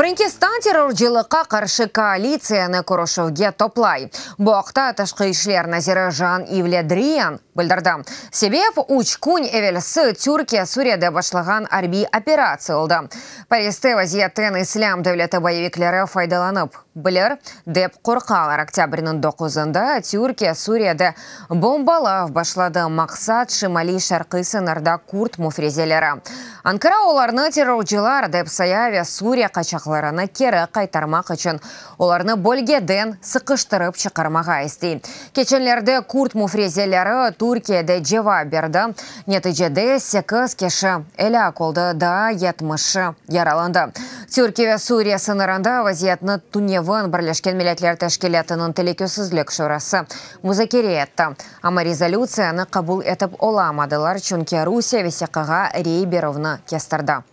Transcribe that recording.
Frenkistan terrorcılıqqa qarşı koalitsiyanı körüşüvge toplay. Bu aqta Tışqı işler naziri Jan-İv Le Drian bildirdi. Sebep, üç kün evelsi Türkiye Suriyede başlağan arbiy operatsiya oldı. Pariste vaziyetten İslâm devleti boyevikleri faydalanıp bilir, dep qorqalar. Oktâbrniñ doquzında Türkiye Suriyede bombalav başladı, maqsat, şimaliy-şarqiy sıñırda kürt müfrezeleri. Ankara olarnı terrorcılar dep saya ve Suriye qaçaqlarını keri qaytarmaq içün olarnı bölgeden sıqıştırıp çıqarmağa istey. Keçenlerde kürt müfrezeleri Türkiyede cevap berdi, neticede sekiz kişi elâk oldı, daa yetmişi yaralandı. Türkiye ve Suriye sıñırında vaziyetni tünevin Birleşken Milletler Teşkilâtınıñ Telükesizlik Şurası muzakere etti, amma rezolütsiyanı qabul etip olamadılar, çünki Rusiye vesiqağa rey berüvni kestirdi.